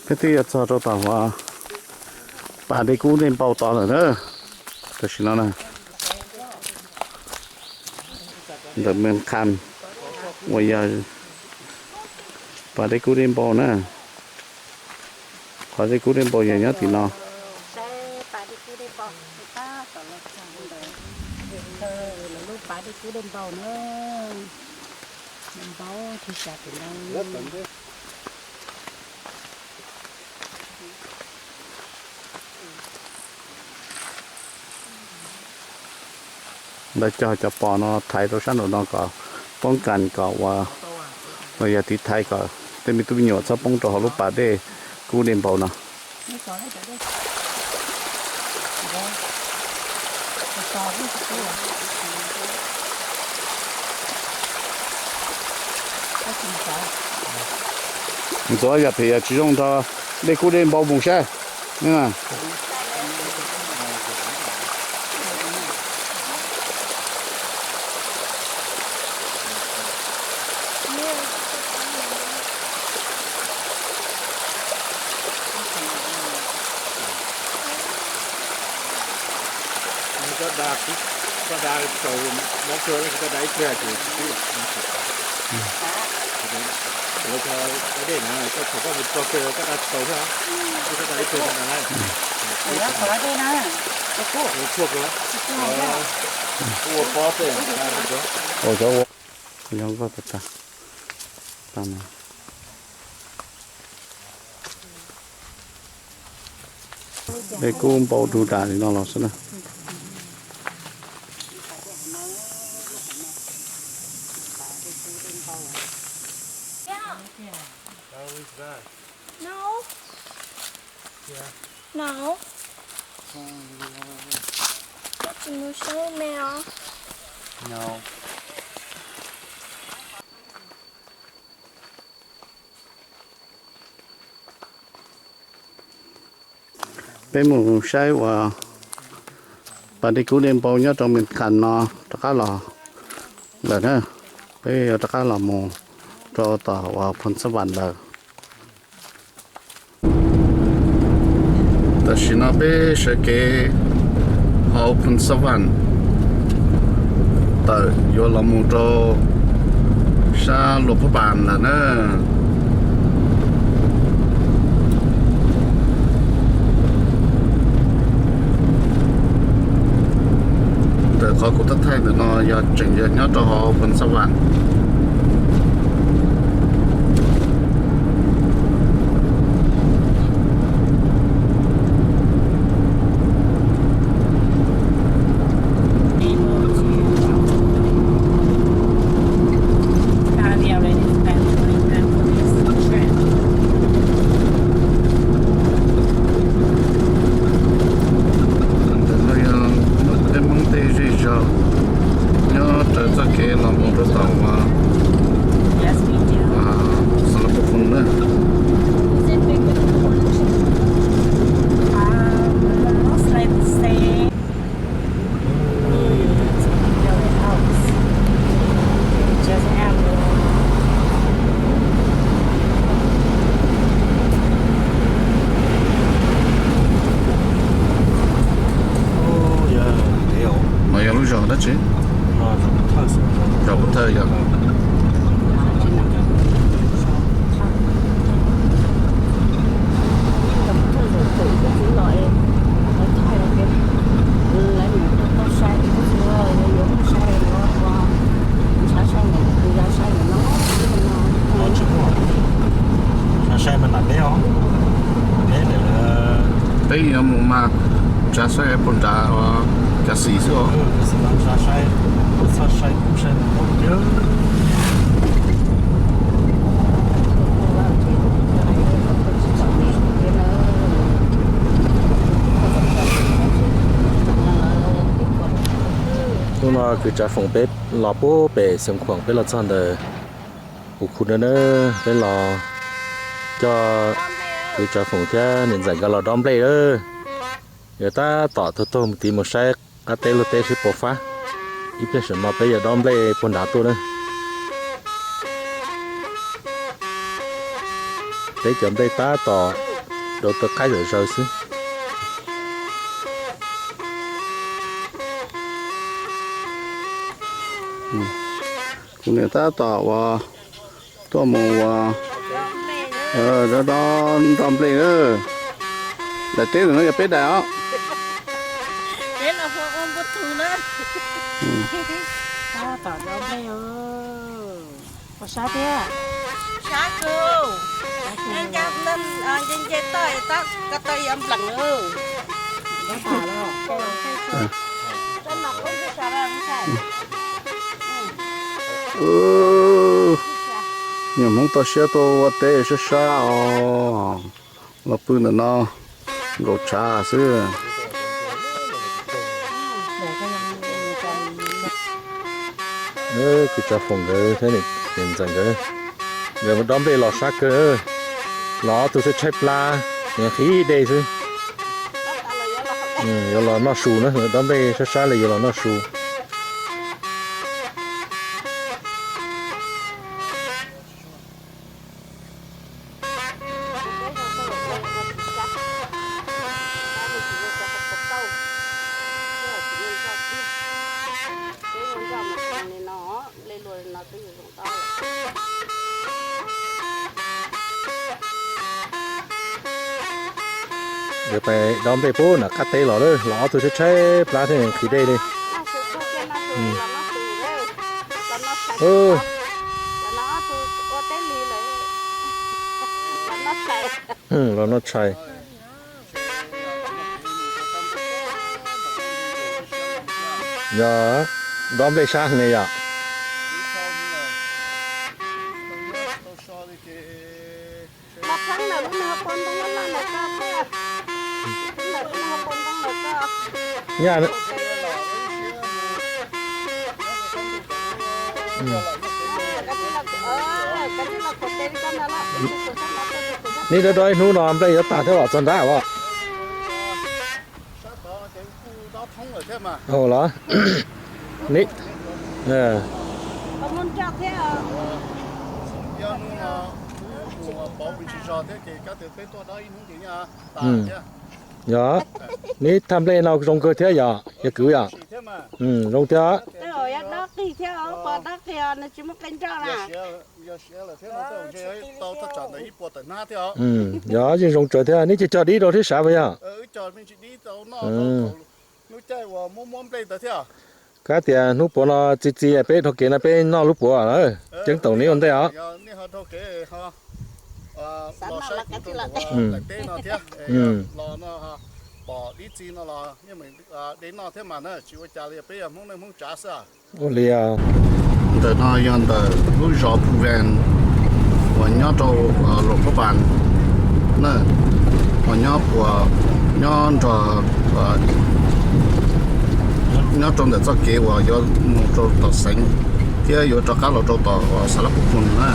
Peb twb yuav txog rau tom uas pas dej kub dej npau tod lawm na. Tam sim no na, ntawm Mes Khas uas yog pas dej kub dej npau na. Qhov dej kub dej npau yog nyob tim no. Lawv cog cov pos no thaiv rau sab nraum no kom poob kas kom uas los yog tiv thaiv kom tej me tub me nyuam txhob poob rau hauv lub pas dej kub dej npau no. Ntxuav yog phem yog tsis zoo nrog dej kub dej npau mus saib. Koj da, koj da tau mov kawg, koj da ib pliag ces tsis pub. Lawv cov ua dej na, koj thaum koj mus tso kawg koj da tsis tau thiab, koj da ib pliag koj da lawm. Tshuaj kawg, ua pob tej da kawg. Dej kub npau du dam li no los xwb na. No. No. Koj tsis mus saib me os. No. Peb mus saib uas pas dej kub dej npau nyob rau Mes Khas no rov qab los lawm na. Peb yuav rov qab los mus rau tom uas Phoos Xab Vas lawm. Tam sim no peb sawv kev hauv Phoos Xab Vas tawm yuav los mus rau sab Luas Phab Pas lawm na. Ntawm qhov kuv tab thaij ntawm no yog tseem yog nyob rau hauv Phoos Xab Vas. Ntawm no yog tej Hmoob tej zej zog nyob raws txoj kev los mus rau tom uas Xas Las Pos Khoos na. Mas yog lub zos dab tsi? Zos Pov Thawj yog. Peb yuav mus mas tsav saib puas nrad cov xis xwb os. Hnub no kwv Tsav Foom peb los puag pem Xeev Khuam, peb los txog ntawm Pus Khu na, peb los coj kwv Tsav Foom thiab niam ntxawm nkawd los dob nplej lawm. Yuav tab tom taug taug mus tid mus saib qab teb luag teb seb puas fab. Ib pliag saum no peb yuav dob nplej puag nrad tuaj na. Peb cov nplej tab tom rau taw qaib zom zaws xwb. Kuv niam tab tom uas tuaj mus uas nrog nrog nplej na. Daim teb ntawm no yog peb daim os. Ua sab thiab. Sab kawg. Nce nce toj, ko taw yuav nplees lawm. Nyuam Hmoob toj siab tuaj ua teb sab sab os. Los pw ntawm no nkaum tshav xwb. Kwv Tsav Foom nkawd thiab niam ntxawm nkawd, nkawd mus dob nplej los sab kawg. Los ob tug tshaib tshaib plab, nqhis dej xwb. Yuav los noj su na, dob nplej sab sab li yuav los noj su. Nkawd pais dob nplej pub nram qab teb los lawm, los ob tug tshaib tshaib plab thiab nqhis dej li. Los noj tshais. Yog dob nplej sab heev yom. Nyaj neb dob dob ib hnub no nplej yuav tas thiab los txog nrab os. Los yog neb thaj nplej no zoo kawg thiab yog yog kwv yom. Zoo thiab. Yog yeej zoo tsawv thiab, neb cog cog dib rau thiab sav puas yog? Kab tias hnub puav no txi txiv peb dhau kev no peb noj lub puav lawm, ceeb toom neb ua ntej os. Ua li ntawm no yog ntawm lub zos Phu Ven uas nyob rau Luam Phab Npas na, uas nyob puas nyob nrog nyob rau ntawm txoj kev uas yuav mus rau tom xeev thiab yuav rov qab los rau tom uas Xav Laj Phu Khu na.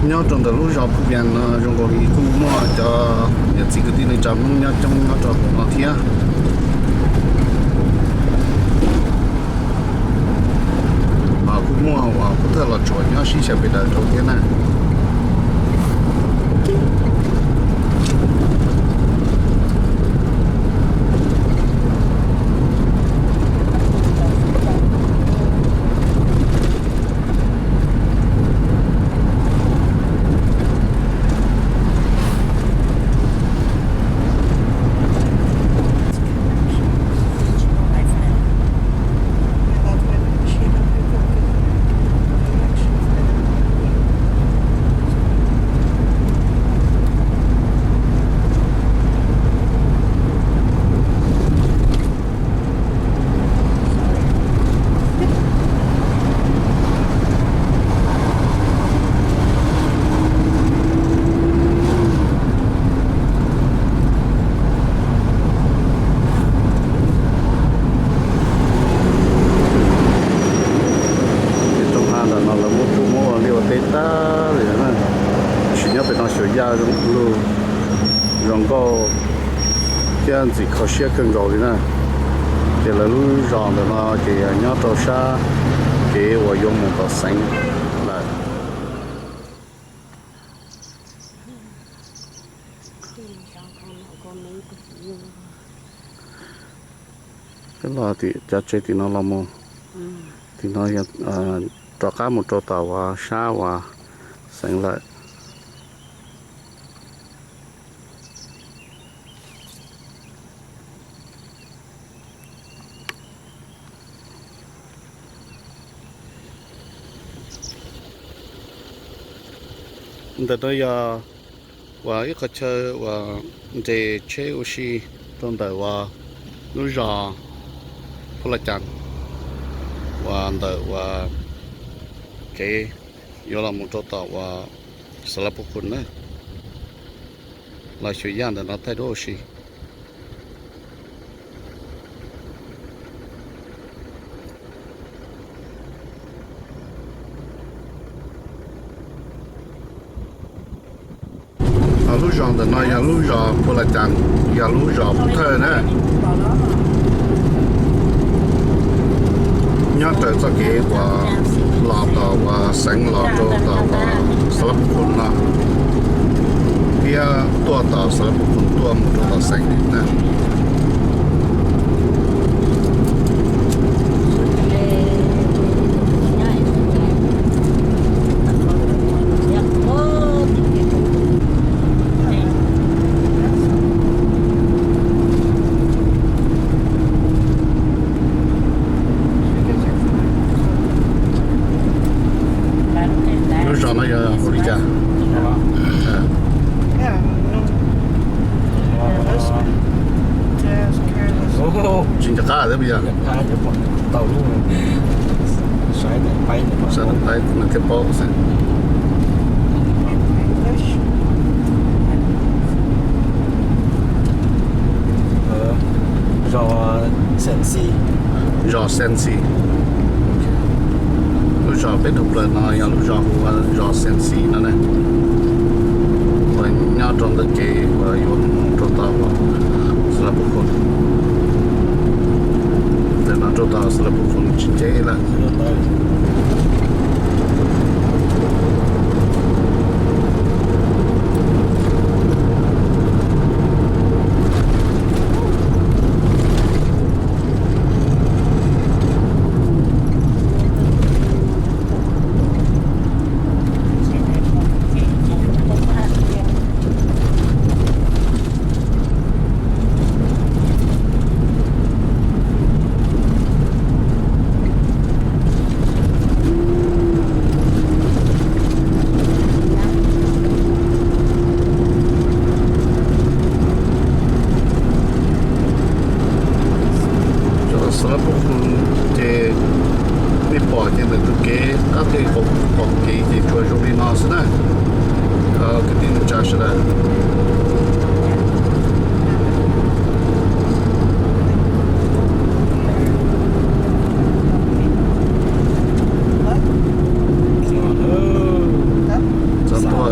Nyob rau ntawm lub zos Phu Ven no zoo nkaus li kuj muaj cov niam txiv kwv tij neej tsa Hmoob nyob coob nyob rau hauv no thiab. Kuj muaj uas pov thawj Los Tsuas nyob sib xyaw pes daws rau thiab na. Tej roob hav ntawm no lawv muab pub muab ua liaj ua teb tag li na, tab sis nyob pem no xyuas yaj zoo lug. Zoo nkauj thiab ntxim kho siab kawg nkaus li na. Ces lawv lub zos ntawm no ces yog nyob rau sab kev uas yuav mus tom xeev lawm. Peb los tim cov tsev tim no los mus, tim no yog rov qab mus rau tom uas sab uas xeev lawm. Ntawm no yog uas ib qhov chaw uas nres tsheb ua si rau ntawm uas lub zos Phuj Laj Cas uas ntawm uas kev yuav los mus rau tom uas Xav Las Phuj Khun na, los xyuas yaj ntawm no thaij duab ua si. Lub zos ntawm no yog lub zos Phuj Laj Cas, yog lub zos pov thawj na. Nyob raws txoj kev uas los tom uas xeev los rau tom uas Xav Las Phuj Khun no, thiab tuaj tom Xav Las Phuj Khun tuaj mus rau tom xeev na. Lub zos no yog hu li cas? Tsis nco qab thiab puas yog? Saib nws thiaj paub xwb. Zos Xeem Xis. Zos Xeem Xis. Lub zos peb dhau plaws no yog lub zos hu ua zos Xeem Xis no ne. Uas nyob rau ntawm kev uas yuav mus rau tom Xav Las Phuj Khun. Ntawm no rau tom Xav Las Phuj Khun tsis nce lawm. Cov Xav Las Phuj Khun ces nej pom ces ntawm tus kev qab teg qaum kev ces tsuas zoo li no xwb na. Kwv tij neej tsa sawv daws, txog ntua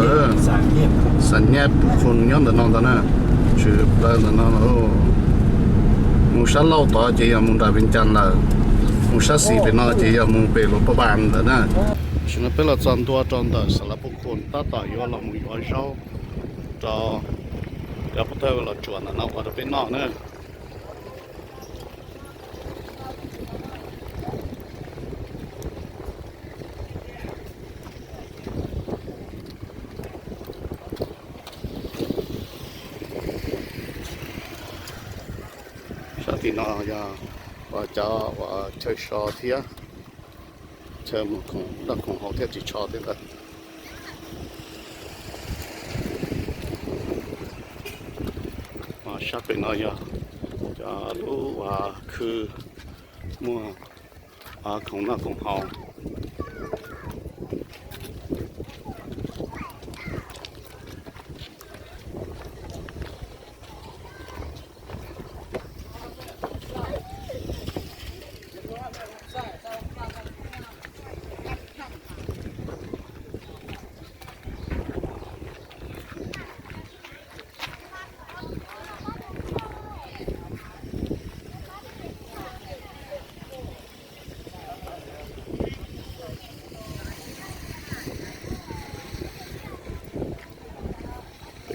Xas Nyab Phuj Khun nyob ntawm no ntag na. Tshwm plaws ntawm no, mus sab laug tod ces yog mus nram Vees Cas lawm, mus sab xis pem no ces yog mus pem Luas Paj Vas ntawm na. Tam sim no peb los txog ntua rau ntawm Xas Las Phuj Khun tab tom yuav los mus yuav zaub rau cov pov thawj los tsuam ntawm no ua rau peb noj na. Sab tim no yog uas cov uas chaw so thiab, chaw mus noj khoom haus thiab ris tsho thiab ntawd. Sab pem no yog cov lub uas khw muaj khoom noj khoom haus.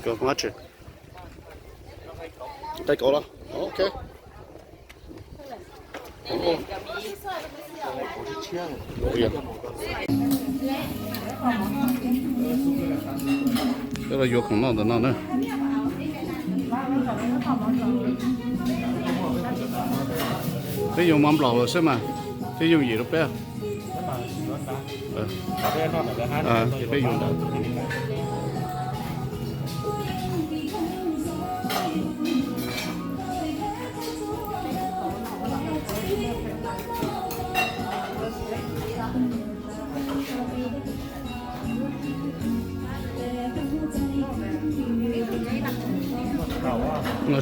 Cov hmab tsi? Taij kauv los? Ok. Peb los yuav khoom noj ntawm no na. Peb yuav mov nplaum xwb mas, peb yooj yim rau peb. Ces peb yuav ntawd.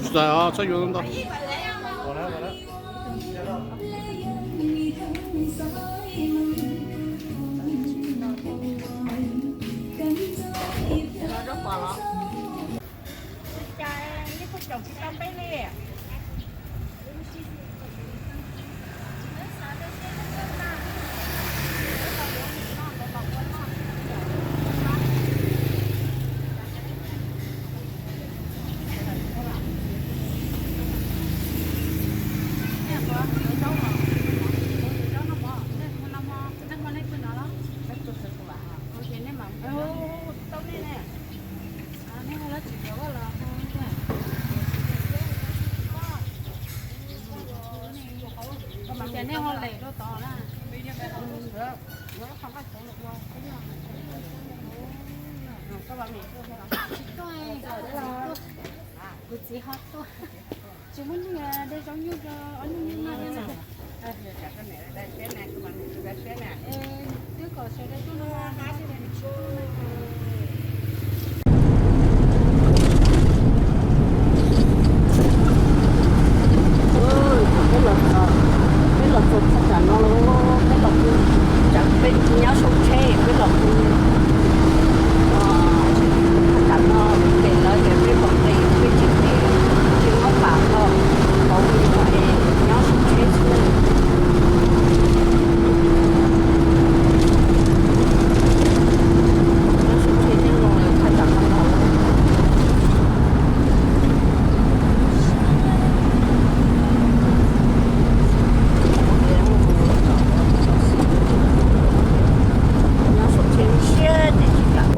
Tsis tas, txhob yuav ntau. Ces nej ho lem rau tod na. Kuv txiv ho tuaj. Tsis muaj neeg de zaub nyuj rau ob niag nyuj noj thiab na. Twb kom sawv daws tuaj no. Peb los txog thaj tsam no, peb los pw, tsam peb nyob saum tsheb peb los pw. Thaj tsam no pem lawv tias peb pom nqis peb tsis nqis, tsis muab pam no, pov hwm no es nyob saum tsheb xwb. Nyob saum tsheb nyob no thaj tsam no los. Nyob saum tsheb siab ces tsis kam.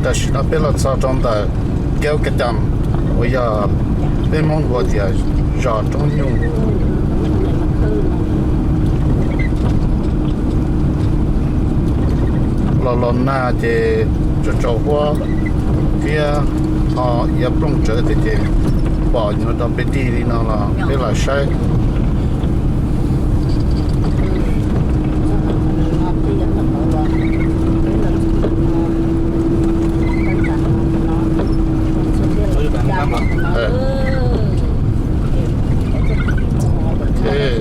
Tam sim no peb los txog rau ntawm Keo Ka Cam uas yog peb Hmoob hu tias zos roob nyuj. Los los nag ces tsaus tsaus huab thiab ho yuav plooj tsawv thiab ces pom nyuam rau peb tig li no los peb los saib.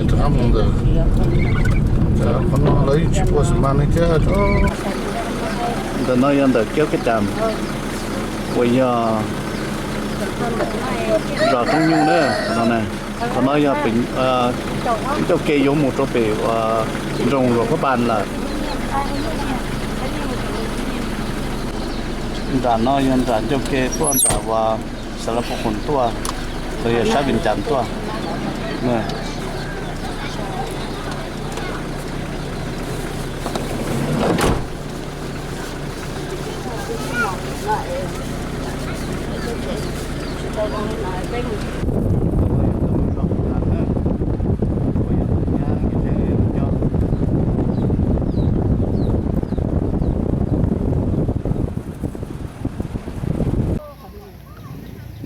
Rov qab mus ntawm qhov no lawv yeej tsis pua xi mas li thiab. Ntawm no yog ntawm Keo Ka Cam uas yog zos roob nyuj na no na. Qhov no yog pem ncauj ke yuav mus rau pem uas nroog Luas Phab Npas lawm. Nram no yog nram ncauj ke tuaj nram uas Xav Las Phu Qhoom tuaj los yog sab Vias Cas tuaj.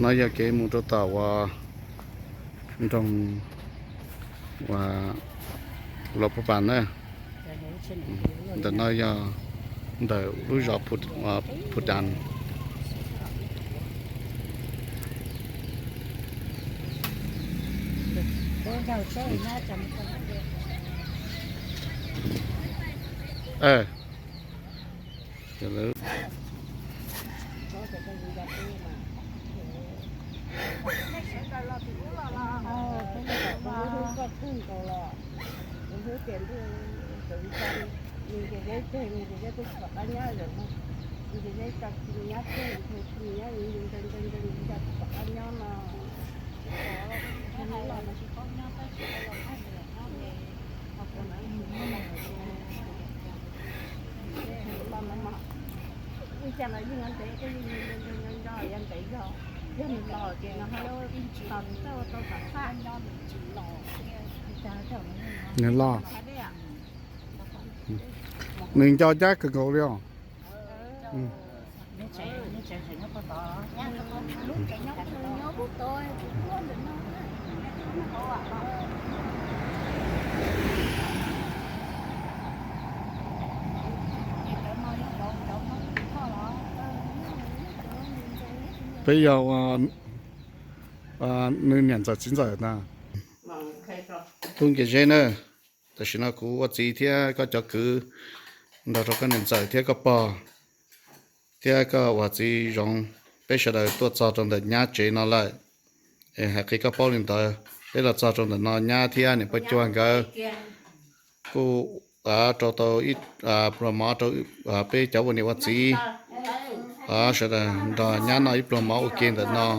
No yog kev mus rau tom uas nroog uas Luam Phaj Npas na. Ntawm no yog ntawm lub zos Phu Das. Nws loj, nws nco cab kawg nkaus li os. Peb yog ua nws niam ntxawm txiv ntxawm na. Tub Nkias Zeb na, tam sim no kuv ua txiv thiab koj cov kwv nrog rau koj niam ntxawm thiab koj pog thiab koj ua txiv Zoov, peb sawv daws tuaj txog rau ntawm nyab tsev no lawm. Es hais qhia koj paub li ntawd, peb los txog rau ntawm no nyab thiab niam Paj Cuag nkawd kuj rau tau ib pluag mov rau peb cov ua niam ua txiv sawv daws nrog nyab noj ib pluag mov ua ke ntawm no.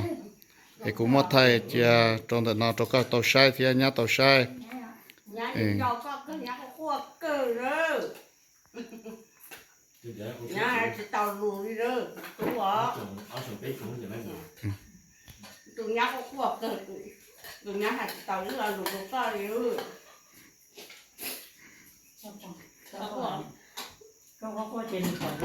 Es kuv muab thaij cia rau ntawm no rau koj tau saib thiab nyab tau saib. Nyab tsis tau lus li, tus nyab quaj quaj kawg, tus nyab hais tsis tau ib lo lus rau koj li. Koj quaj nws pom ces nws hlub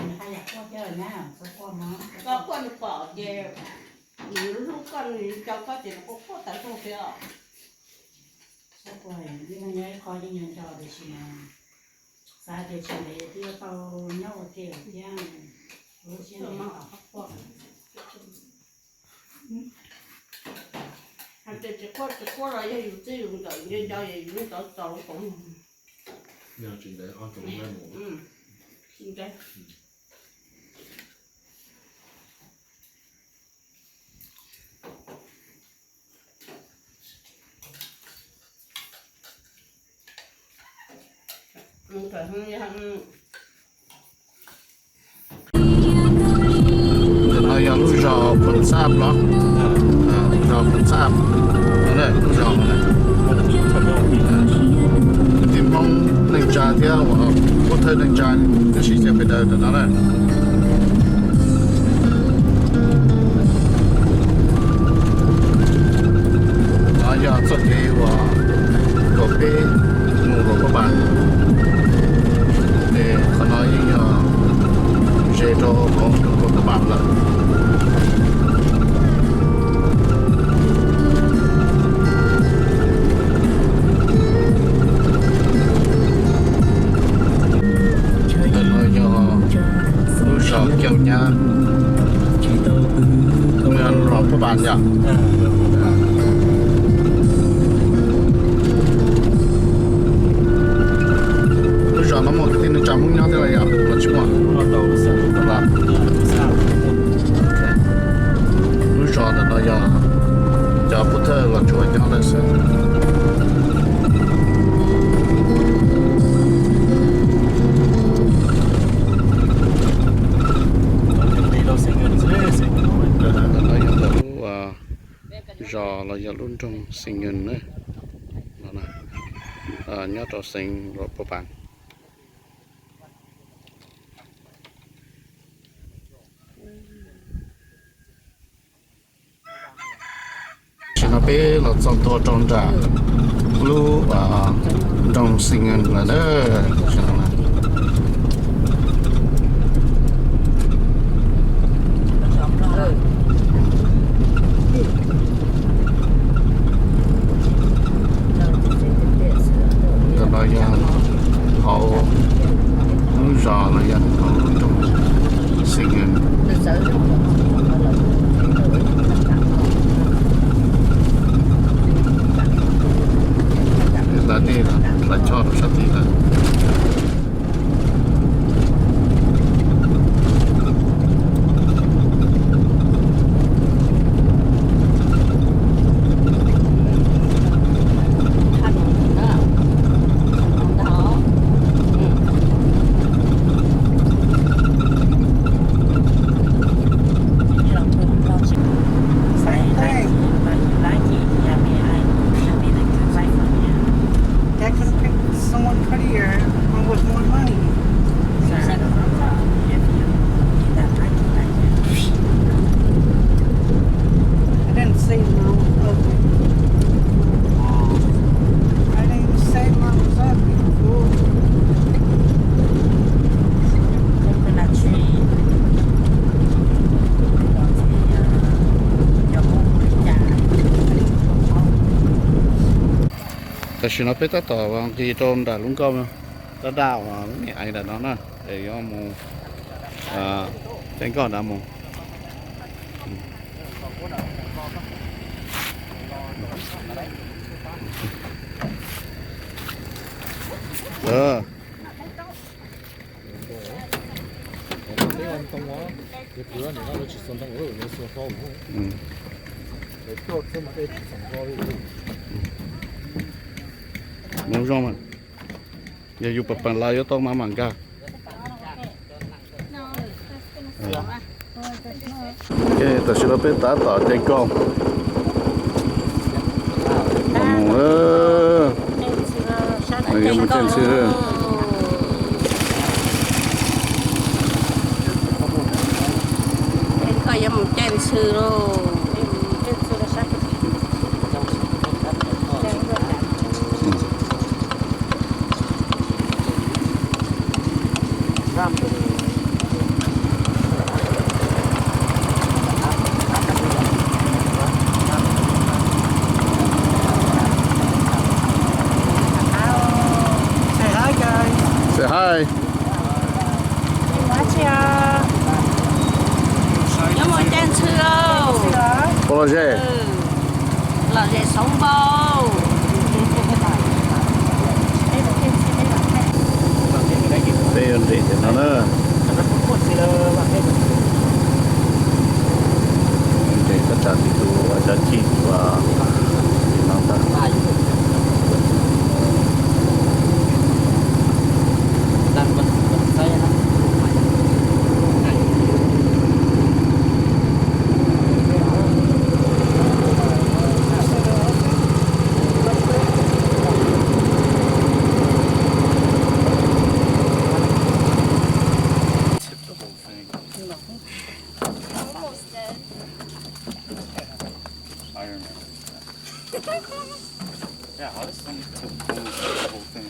koj, nws nco koj ces nws quaj quaj tas zog thiab os. Xav tias tsis ntev twb yuav tau nyob ua ke lawm thiab. Hais tias tsis quaj tsis quaj los yog yus txij yus nkawm nco nco es yus yeej tau txaus lub koom. Tsis ntev. Ntawm no yog lub zos Phoos Xaj los, zos Phoos Xaj, lub zos no. Kwv tij Hmoob neej tsa thiab uas pub thawj neej tsa, tab sis cov peb daws ntawm no na. No yog txoj kev uas kaum peb mus Luam Phaj Npas, es qhov no yeej yog ze rau hauv Luam Phaj Npas lawm. Ntawm no yog lub zos Caum Nyab, Luam Phaj Npas yom. Lub zos no muaj kwv tij neej tsa Hmoob nyob thiab los yog los tsis muaj? Lub zos ntawm no yog cov pub thawj los tsuas nyob lawm xwb. Ntawm no yog ntawm lub zos los yog lub nroog Xeem Nyuj na, nyob rau xeev Luam Phaj Npas. Tam sim no peb los txog ntua rau nram lub nroog Xeem Nyuj lawm na. Hlawv dej lawm, hlawv choj rau sab tid lawm. That could have picked someone prettier and with more money. I didn't say no. I didn't say no. Tam sim no peb tab tom nqis rau nram lub nkoj, tab daj uas niam eev nram no na, es yuav mus caij nkoj nrad mus. Zoo, yog yus peem peem los yuav tau mas mam nkag. Tam sim no peb tab tom caij nkoj mus, yuav mus caij ntxhw. Koj yuav mus caij ntxhw lauj. Say hi, guys. Say hi. Nyob mus caij ntxhw lauj. Ua los ze. Los ze xauv npau. Peb yuav nres tim no na. Nres tab tsam tim tus cov chim uas tim no ntag. Almost dead. I remember this guy. Yeah, I was thinking to move the whole thing.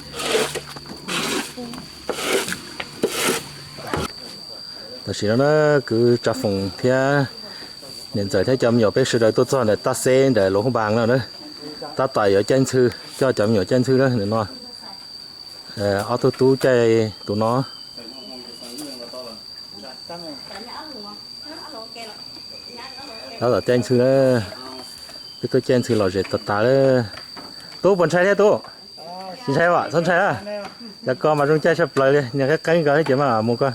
Tam sim no na, kwv Tsav Foom thiab niam ntxawm thiab cov me nyuam peb sawv daws tuaj txog ntawm Taj Xeb ntawm Luas Hub Npas no na. Tab tom yuav caij ntxhw, coj cov me nyuam caij ntxhw na no. Ob tug tub caij tus no. Tab tom caij ntxhw na. Peb tuaj caij ntxhw lom zem tas tas lawm. Tub puas ntshai thiab tub? Tsis ntshai os, txhob ntshai na. Cov ko mas zoo caij tshaj plaws li, niag qeeb qeeb ko ces mas mus ko.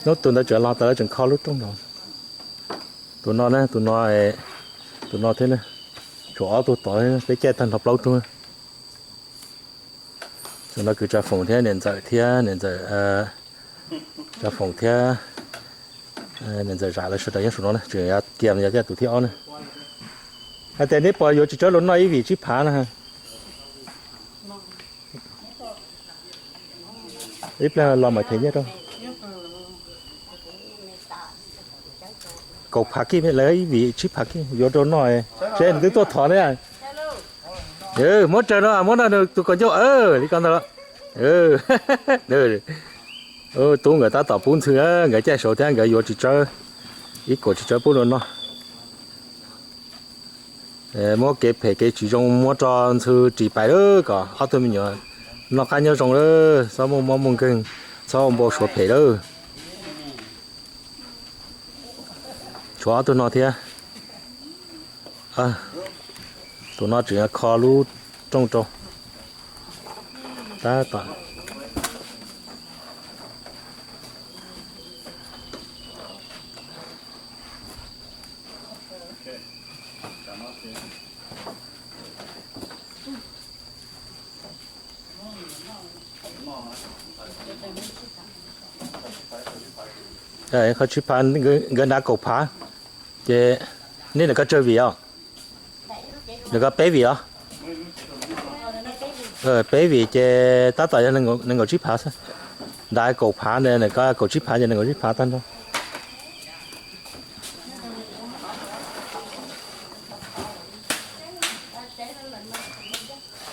Hnub tus ntawd tseem los tas lawv tseem kho lub rooj no. Tus no na, tus no, tus no thiab na. Tshuav ob tug tod, peb caij tag nrho plaub tug. Tam no kwv Tsav Foom thiab niam ntxawm thiab niam ntxawm, Tsav Foom thiab niam ntxawm Zam lawv sawv daws nyob saum no na, tseem kiag yog tus thib ob na. Hais tias neb puas yuav txiv tsawb los noj ib vim tsib phav na? Ib pliag los mam them nyiaj rau. Kaum phav kib lawm, ib vim tsib phav kib yuav rau noj, seb nws twb tuaj thov ne. Muab raws no, muab no tus kom ncauj li ko ntag los. Tub nkawd tab tom pub ntxhw na, nkawd caij saud thiab nkawd yuav txiv tsawb, ib kuam txiv tsawb pub rau noj. Muab kev phem kev tsis zoo muab rau Ntxhw ris pais lawm, kom ob tug me nyuam noj qab nyob zoo lawm, txhob muaj mob muaj nkeeg, txhob ua npau suav phem lawm. Tshuav ob tug no thiab. Tus no tseem kho lub rooj rau. Tab tom Qhov tsib phav, nkawd nrad kaum phav, ces nej nws koj tsawg vim os? Nws koj peb vim os? Peb vim ces tab tom yog nees nkaum tsib phav xwb. Nrad kaum phav, nws koj kaum tsib phav ces nees nkaum tsib phav tag nrho.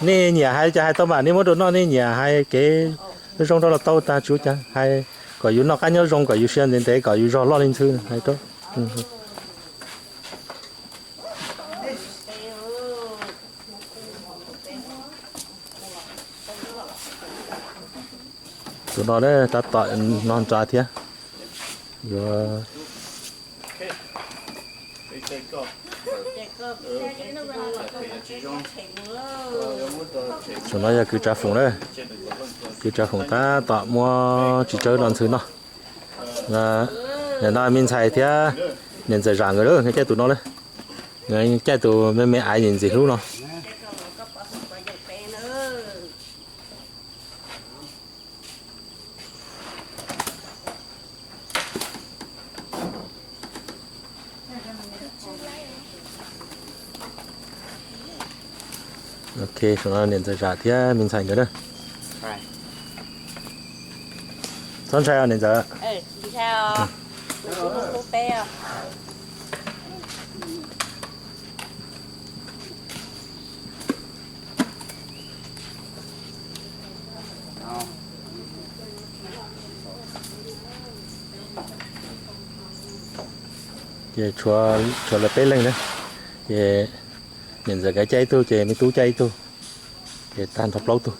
Nej nyiam hais cas hais tau mas, nej muab rau noj, nej nyiam hais kev zoo rau los tau, tag tsuav cas hais kom yus noj qab nyob zoo, kom yus sia ntev ntev, kom yus zog loj li Ntxhw hais rau. Tus no tab tom no nra thiab. Yuav, tus no yog kwv Tsav Foom na. Kwv Tsav Foom tab tom muab txiv tsawb rau Ntxhw noj. Nim no me ntxhais thiab niam ntxawm Zam nkawd lawm, nkawd caij tus no lawm. Nkawd caij tus me me aiv ntxim hlub no. Ok, tus no niam ntxawm Zam thiab me ntxhais nkawd na. Txhob ntshai os niam ntxawm. Ces tshuav lawv peb leeg na, ces niam ntxawm nkawd caij ib tug, ces me tub caij ib tug, ces tag nrho plaub tug.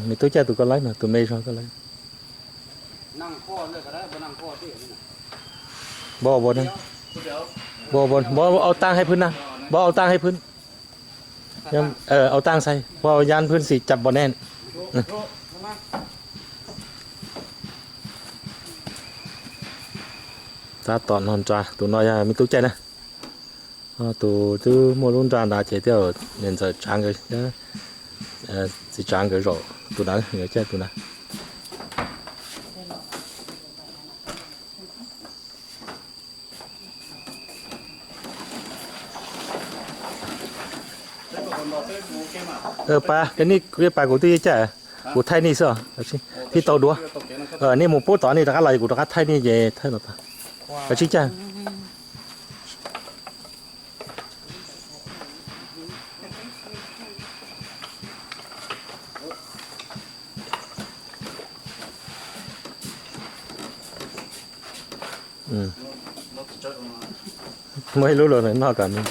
Me tub caij tus koj laib no, tus me zog koj laib. Npau taaj hais phwb na, npau taaj hais phwb. Au taaj xais, npau yab phwb xis cam pos ne. Tab tom no nra, tus no yog me tub caij na. Tus twb muaj lub nra nrad ces thiaj niam ntxawm Tsav nkawd, txiv Tsav nkawd zaum tus na, nkawd caij tus na. Pas, koj niaj pas kuv twb yeej caij, kuv thaij nej xwb, thiaj tau dua. Nej mus pub tod nej rov qab los kuv rov qab thaij nej ces thaij los tod. Kav tsij caij. Muaj ib lub los noj kom nws.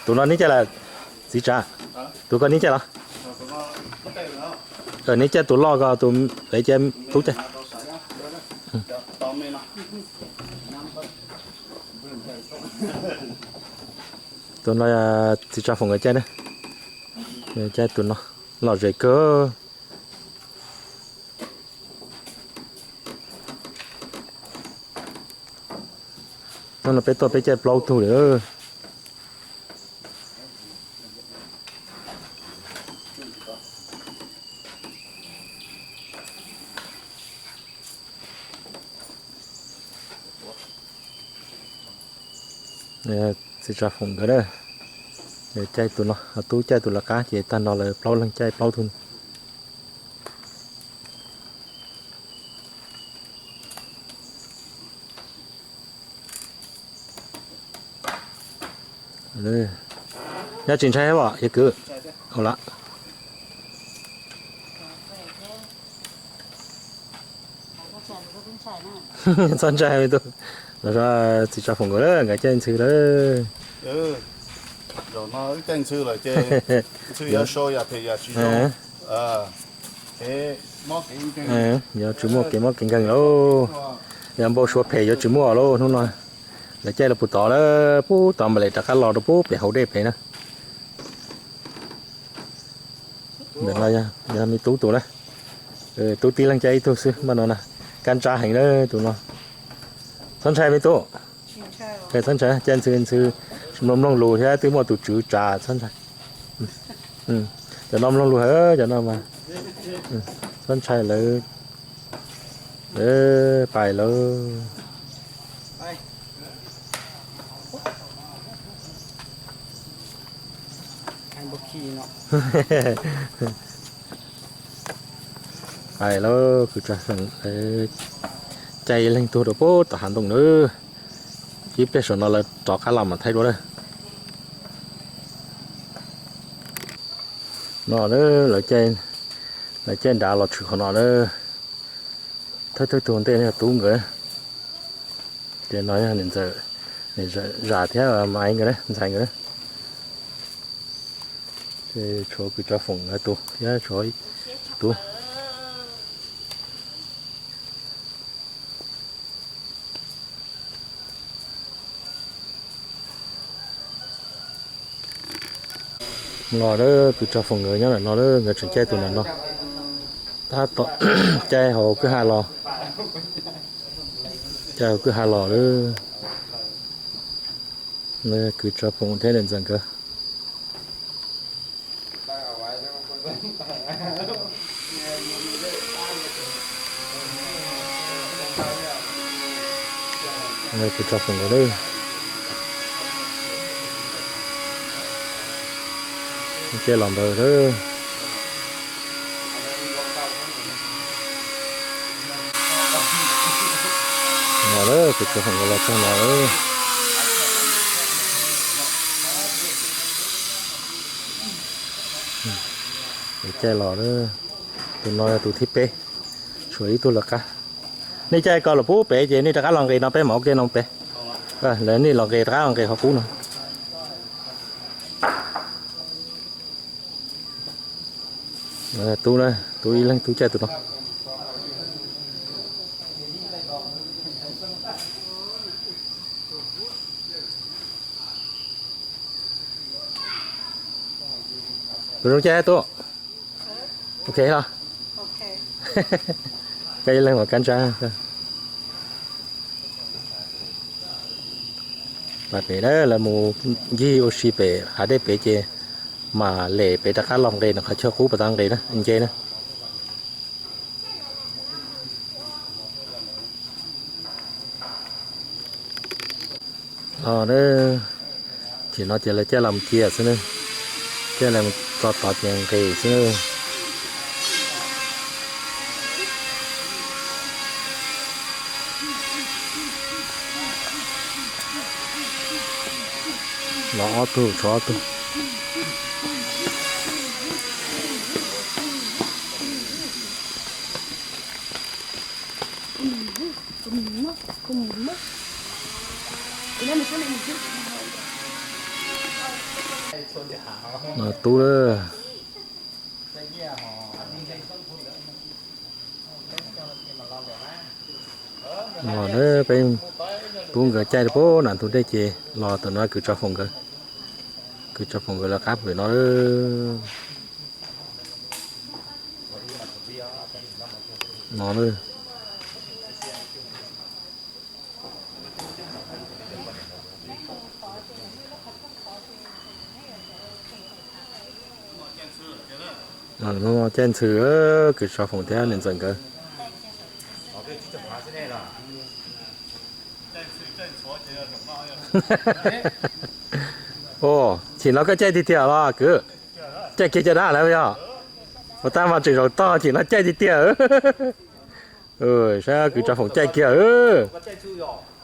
Tus no neb caij lawm, txiv Tsav? Tus koj neb caij los? Neb caij tus loj ko, tus pem caij tub caij. Tus no txiv Tsav Foom nkawd caij na. Caij tus no lom zem kawg. Hnub no peb tuaj peb caij plaub tug lawm. Txiv Tsav Foom nkawd na, caij tus no, tub caij tus lawv qab ces tag nrho lawv plaub leeg caij plaub tug. Nyob tsis ntshai thiab os yawg kwv? Ua li, txhob ntshai me tub. Los txiv Tso Foom nkawd lawm, nkawd caij ntxhw lawm. Yuav tsis muaj kev mob kev nkeeg lauj. Yog npau suav phem yuav tsis muaj lauj hnub no. Lawv caij los puag tod lawm, puag tod mam li rov qab los rau puag pem hauv dej pem na. Ntawm no yog me tub tus na. Tub tib leeg caij ib tug xwb npaj no na. Kab ntsab heev na tus no. Txhob ntshai me tub. Txhob ntshai, caij ntxhw ntxhw, mloog mloog lus thiab twb muaj tus tswv tsav, txhob ntshai. Cov no mloog lus heev cov no mas. Txhob ntshai lawv. Pais lawm. Pais lawm, kwv Tso Foom caij ib leeg tuaj rau puag tom hav ntoo na. Ib pliag saum no lawv rov qab los mam thaij dua na. No lawv caij nrad los tshwm qhov no na. Thawj thawj tug ntej yog tub nkawd. Ces no yog niam ntxawm, niam zam thiab mas nkawd, ntxhais nkawd. Ces tshuav kwv Tso Foom nkawd tus thiab tshuav tub. Los lawm, kwv Tso Foom nkawd nyob ntawm no lawm, nkawd tseem caij tus ntawm no. Tab tom caij hauv kwj ha los, caij hauv kwj ha los lawm. Kwv Tso Foom thiab niam ntxawm nkawd. Kwv Tso Foom nkawd lawm. Caij los ntawd lawm. Los lawm, kwv Tso Foom nkawd los txog no lawm. Caij los lawm. Tus no yog tus thib peb, tshuav ib tug lawv qab. Nej caij ko los puag pem ces nej rov qab los nqis no peb mam ua ke no pem. Lawv nej los nqis rov qab los nqis qhov qub no. Tub, tub ib leeg tub caij tus no. Tus zoo caij tub. Ok los. Caij ib leeg mas kab ntsab. Pais pem na, lawv mus ncig ua si pem hav dej pem ces mam lem pem rov qab los nqis ntawm qhov chaw qub pas tas nqis na, nce na. Los na, ces no ces lawv caij los cia xwb na, caij los txog tod ces nqis xwb na. Los ob tug tshuav ob tug. Tub lawm. Los na, peb tub nkawd caij rau puag nram ntug dej ces los tam no kwv Tso Foom nkawd, kwv Tso Foom nkawd lawv qab pem no. No na. Caij ntxhw, kwv Tso Foom thiab niam ntxawm nkawd. Chim no koj caij tiag tiag los kwv? Caij kiag caj dab lawm yog? Ua tab mas tseem zaum tog, chim no caij tiag tiag. Saib kwv Tso Foom caij kiag.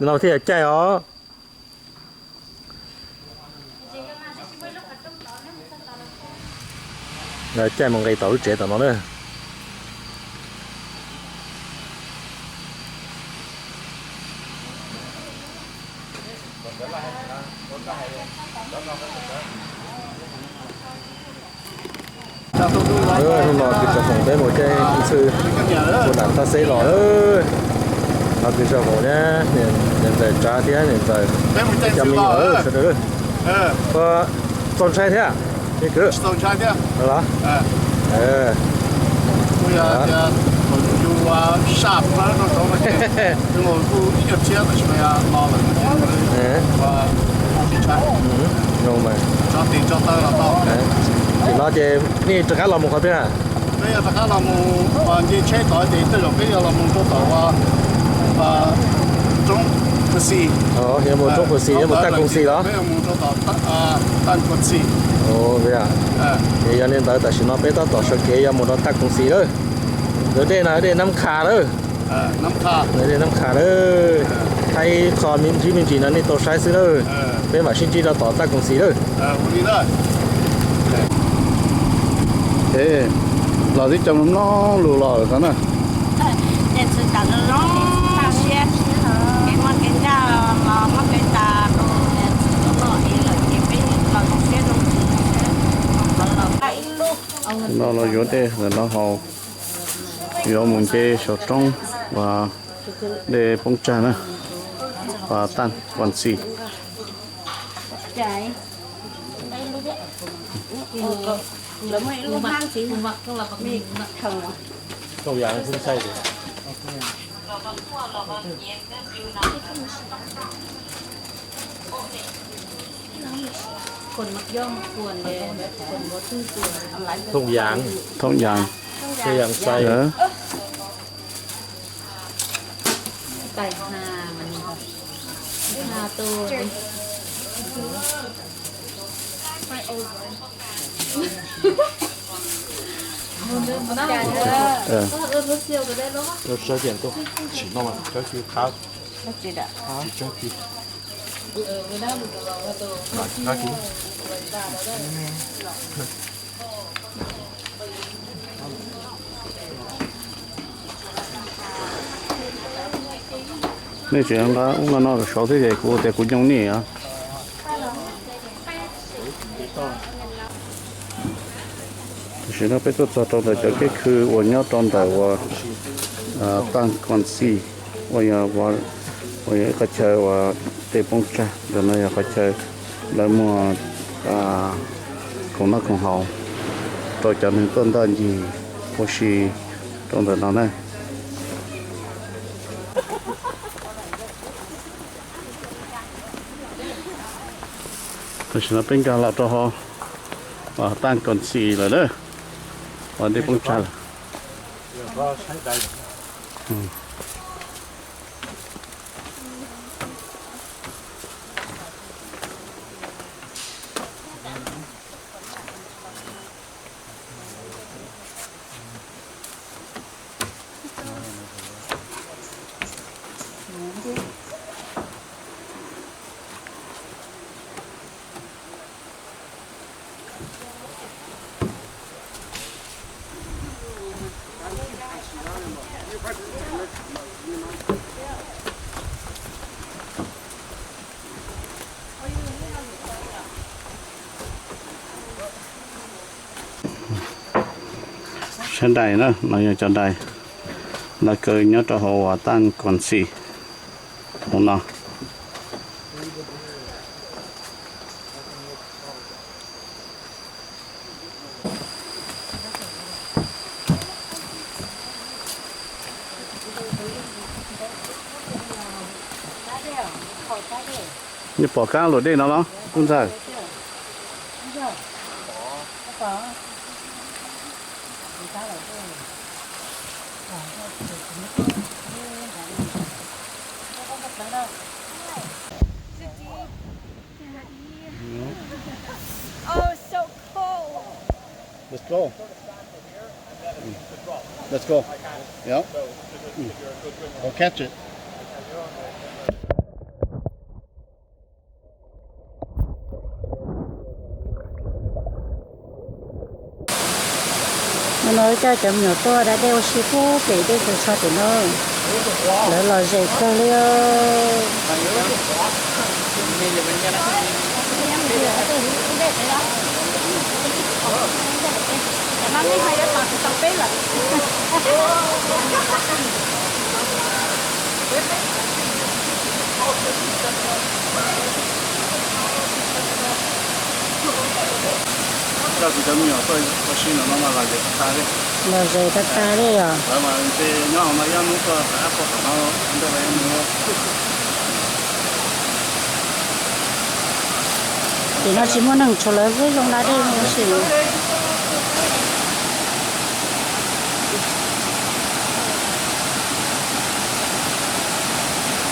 No thiaj yog caij os. Caij mus nqis tom lub tsev tom no na. Hnub no kws tsav foom peb mus caij ntxhw puag nram Thaj Xeb los. No kws tsav foom na, niam ntxawm Tsav thiab niam ntxawm cov me nyuam sawv daws. Txaus ntshai thiab, los? Ces no ces nej rov qab los mus qhov twg na? Peb yog rov qab los mus nce tsheb tod ces tej zaum peb yog los mus rau tom roob Phu Xi. Yog mus roob Phu Xi, yog mus Taj Koom Xi los? Peb yog mus rau tom Taj Koom Xi. Ces yog li ntawd tam sim no peb tab tom sawv kev yuav mus rau Taj Koom Xi lawm. Ntawm dej no dej Nab Kha lawm. Dej Nab Kha lawm. Thaij qhov me ntsis me ntsis no nej tau saib xwb lawm. Peb mam sib ntsib rau tom Taj Koom Xi lawm. Los tib co mloog lus los xav na. No los yuav dej ntawm no haus, yuav mus nce saum roob uas dej Poob Tsag na, uas Taj Koom Xi. Thoob Yaas. Thoob Yaas. Thoob Yaas Xais. Nej tseem nqa ub nqa no saud thiab ces kuv tias kuv nyoo nej os. Tam sim no peb tuaj txog rau ntawm cov kiab khw uas nyob rau ntawm uas Taj Koom Xi, uas yog ib qhov chaw uas dej poob tsag, ntawm no yog qhov chaw lawv muag khoom noj khoom haus rau cov neeg tuaj ncig ua si rau ntawm no na. Tam sim no peb nkag los rau hauv Taj Koom Xi lawm na, uas dej poob tsag lawm. Sab dais na, no yog cov dais lawv kaw nyob rau hauv uas Taj Koom Xi hauv no. Nej pom kab luam dej no los tub ntxawg? Oh, so cold. Let's go. Mm. Let's go. Yeah. Mm. Go catch it. No coj cov me nyuam tuaj da dej ua si puag pem dej Txos Tsho tim no. Lawv lom zem kawg li. Coj kuv cov me nyuam tuaj ua si no no mas lom zem tag tag li. Lom zem tag tag li os. Lawv mas ntshe nyob hauv no ib ob hnub tuaj xav pom tom no ntej los ib hnub. Tim no tsis muaj neeg, tshuav lawv xwb zoo da dej ua si.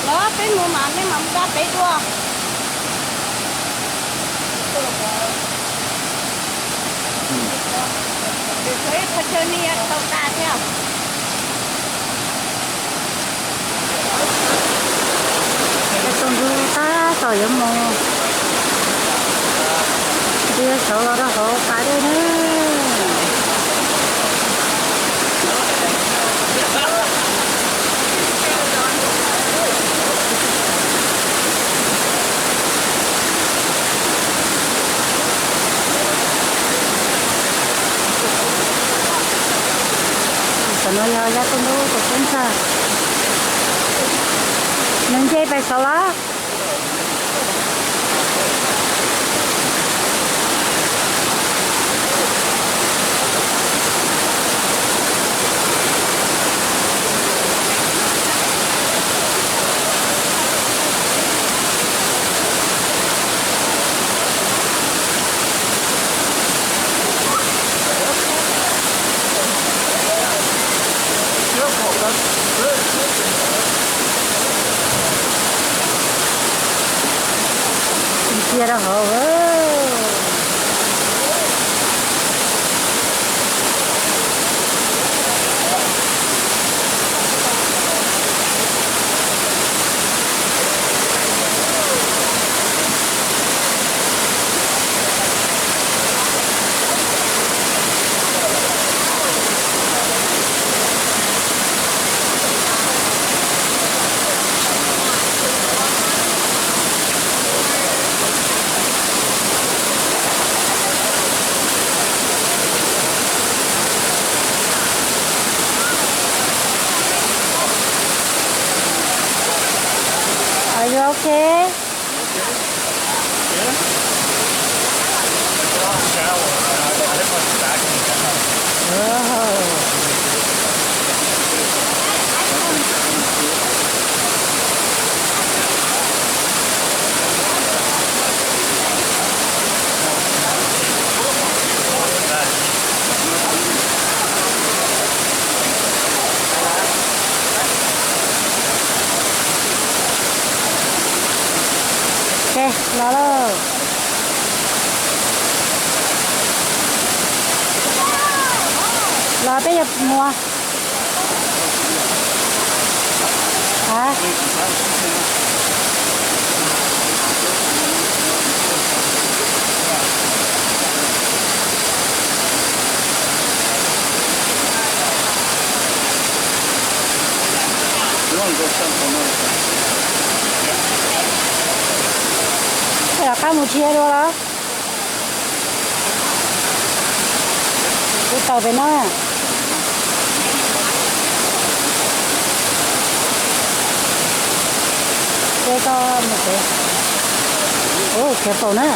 Los peb mus mas nej mam mus da peb dua. Tau tas thiab. Tsaus ntuj tab tom yuav mus, nti saud los rau hauv pas dej na. Tam no yog Yaj Tooj Ntub tus tub ntxawg, nws nce pem saud lawm. Cia rau hauv. Are you okay? Los lauj. Los peb yuav mus. Rov qab mus dhia dua los? Kuv tawm pem no. Ces koj mus pem. Ua careful na.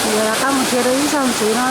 Yuav rov qab mus dhia rau ib zaug ntxiv no.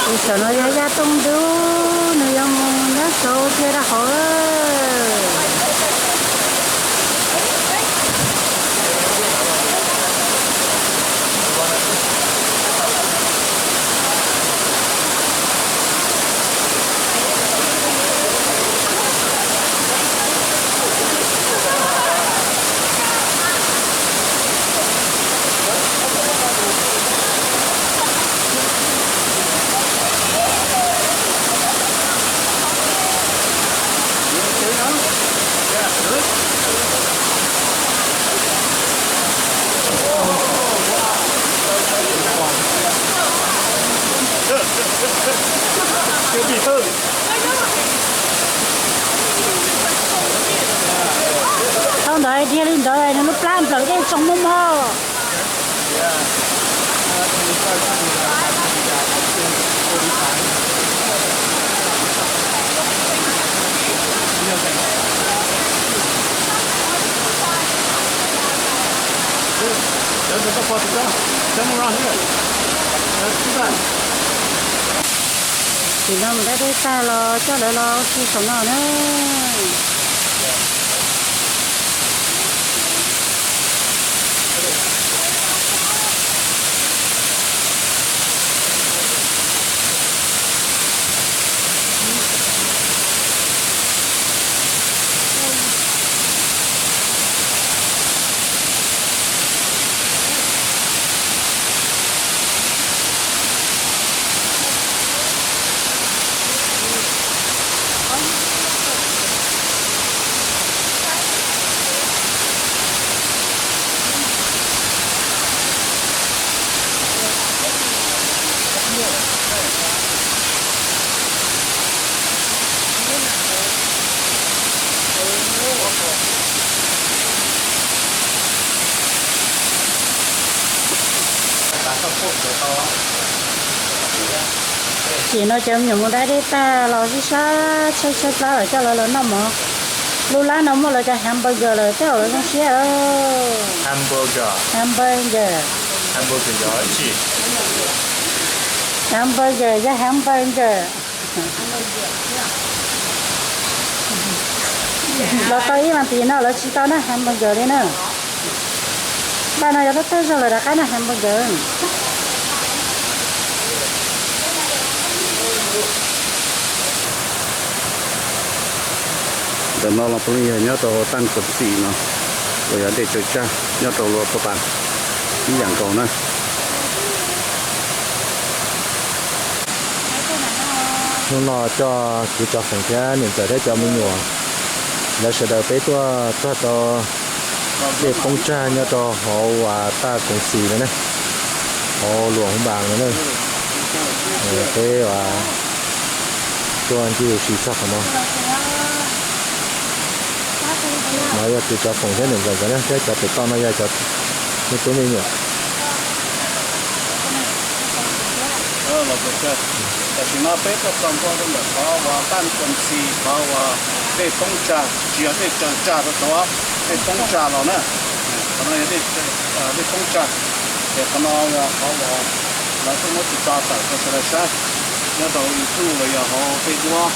Tus saum no yog Yaj Tooj Ntub, nws yuav mus nyob saud dhia rau hauv lawm. Thaum ntawd dhia li ntawd nws lub plab nplawm dej tsoo muaj mog. Tim no mus da dej tag los coj lawv los ua si saum no na. Tim no cov me nyuam mus da dej tag los sib sab tshaib tshaib plab lawm coj lawv los noj mov. Lub lab no muaj lawv cov hamburger lawm coj lawv zoo siab. Hamburger. Hamburger yog hamburger yog hamburger. Los tau ib vas thiv no lawv tsis tau noj hamburger li na. Npaj no yog thawj thawj zaug lawv rov qab noj hamburger. Ntawm no los puav leej yog nyob rau Taj Koom Xim no, uas yog dej tsaws tsag nyob rau Luam Phaj Pas ib yam nkaus na. Hnub no coj kuv cov feem thiab niam ntxawm thiab cov me nyuam, lawv sawv daws peb tuaj txog rau dej poob tsag nyob rau hauv uas Taj Koom Xim no ne, hauv Luam Phaj Pas no ne. Peb uas tuaj ncig ua si txog qhov no. No yog kuv cov feem thiab niam ntxawm cov ne, thiab cov pem toj no yog cov me tub me nyuam. Tam sim no peb tuaj txog ntua rau ntawm qhov uas Taj Koom Xim, qhov uas dej poob tsag, tsis yog dej tsaws tsag rau tod, dej poob tsag los na. Qhov no yog dej poob tsag, ces qhov no yog qhov uas lawv tuaj muab tso tawm rau sawv daws saib nyob rau YouTube los yog hauv Facebook,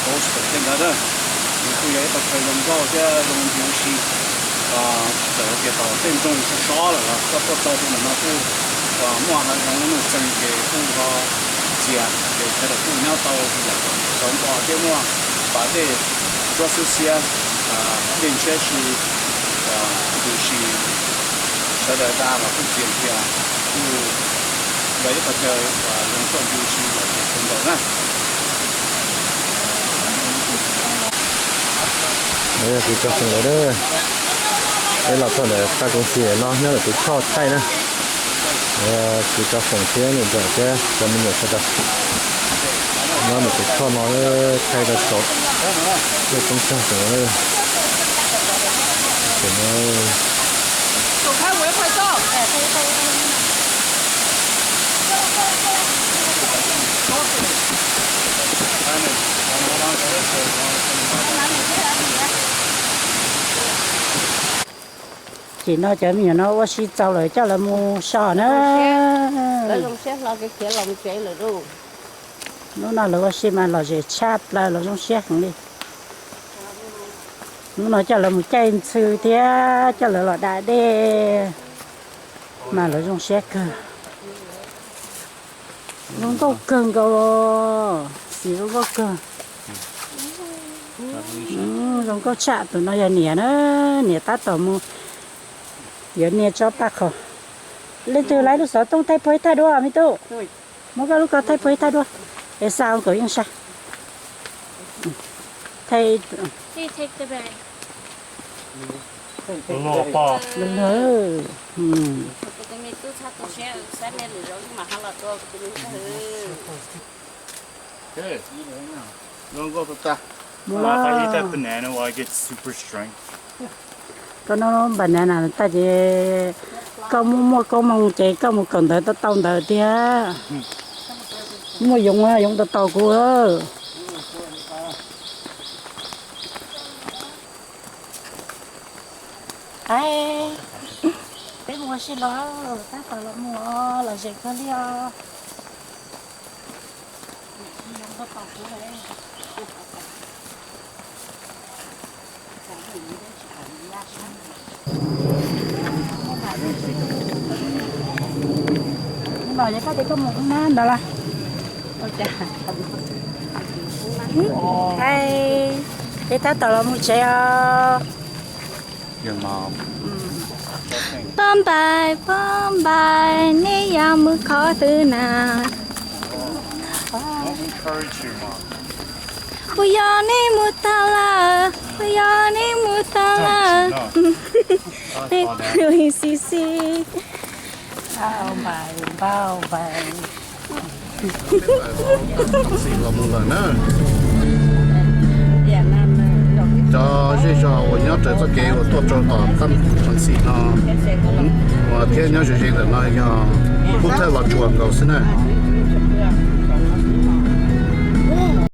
post tej ntawd na. Nws kuj yog ib qhov chaw zoo nkauj thiab zoo ncw ua si. Txawm hais tias thaum tej nroog sov sov lawm los koj tuaj txog rau ntawm no kuj muaj hav zoov muaj txeeg ces kuj ho txias ces sawv daws kuj nyob tau yam tau nto thiab muaj pas dej ntsuab xwb xiab, dej ntshiab si ncw si, sawv daws da los kuj txias ntxias, kuj yog ib qhov chaw zoo nkauj ncw si lom zem kawg nkaus na. Yog kuv cov feem lawm, peb los txog ntawm Taj Koom Xim no nyob ntawm tus choj thaij na. Kuv cov feem thiab niam ntxawm thiab cov me nyuam sawv daws nyob ntawm tus choj no thaij rau saum dej poob tsag saum no. Tim no cov me nyuam no ua si txaus lawm coj lawv mus so na. Hnub no lawv ua si mas lom zem tshaj plaws los zoo siab heev li. Hnub no coj lawv mus caij ntxhw thiab coj lawv los da dej mas lawv zoo siab kawg. Zoo nkauj kawg nkaus, xim zoo nkauj kawg. Zoo nkauj tshaj. Tus no yog niam na, niam tab tom mus yuav nias tsob paj qhos. Leej twg lawv lub xov tooj thaij puag ib thaj duab me tub? Muab koj lub ko thaij puag ib thaj duab es xa kom yeej sab. Thaij Good. Don't go for that. If I eat that banana, will I get super strength? Koj noj banana tag ces koj muaj muaj koob moo ces koj mus kawm ntawv tau tau ntawv tiag. Muaj yoov, yoov tau tau kuv. Peb mus ua si los, tab tom los mus los ze kawg li os. Los yog koj tias koj mus hoob nab ntawd las. Peb tab tom los mus tsev os. Pab npais, pab npais, neb yuav mus qhov twg na? Puas yog neb mus tag lawm? Puas yog neb mus tag lawm? Neb pw xis xis. Npais, npais. Los mus lawm na. Cov zej zog uas nyob raws txoj kev uas tuaj rau tom Tam Xis no, uas thiab nyob ze ze ntawm no yog pub thawj Los Tsuas nkaus xwb na.